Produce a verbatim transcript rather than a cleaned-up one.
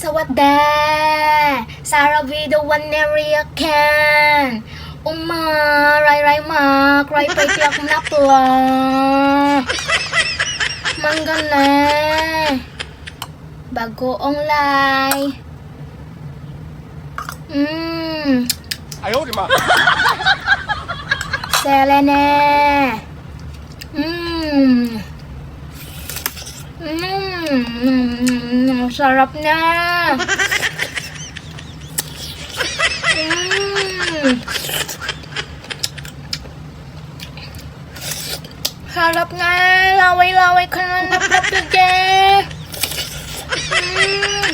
What the? Sarap video one Neriakan. Uma, ray ray mak, ray pay piak napla. Manggana. Bagoong lay. Mm. Ayaw, di ma. Selene. Mm. Mm. Sarap na. Mm. Sarap na. Laway-laway ka na ng kapige. Mm.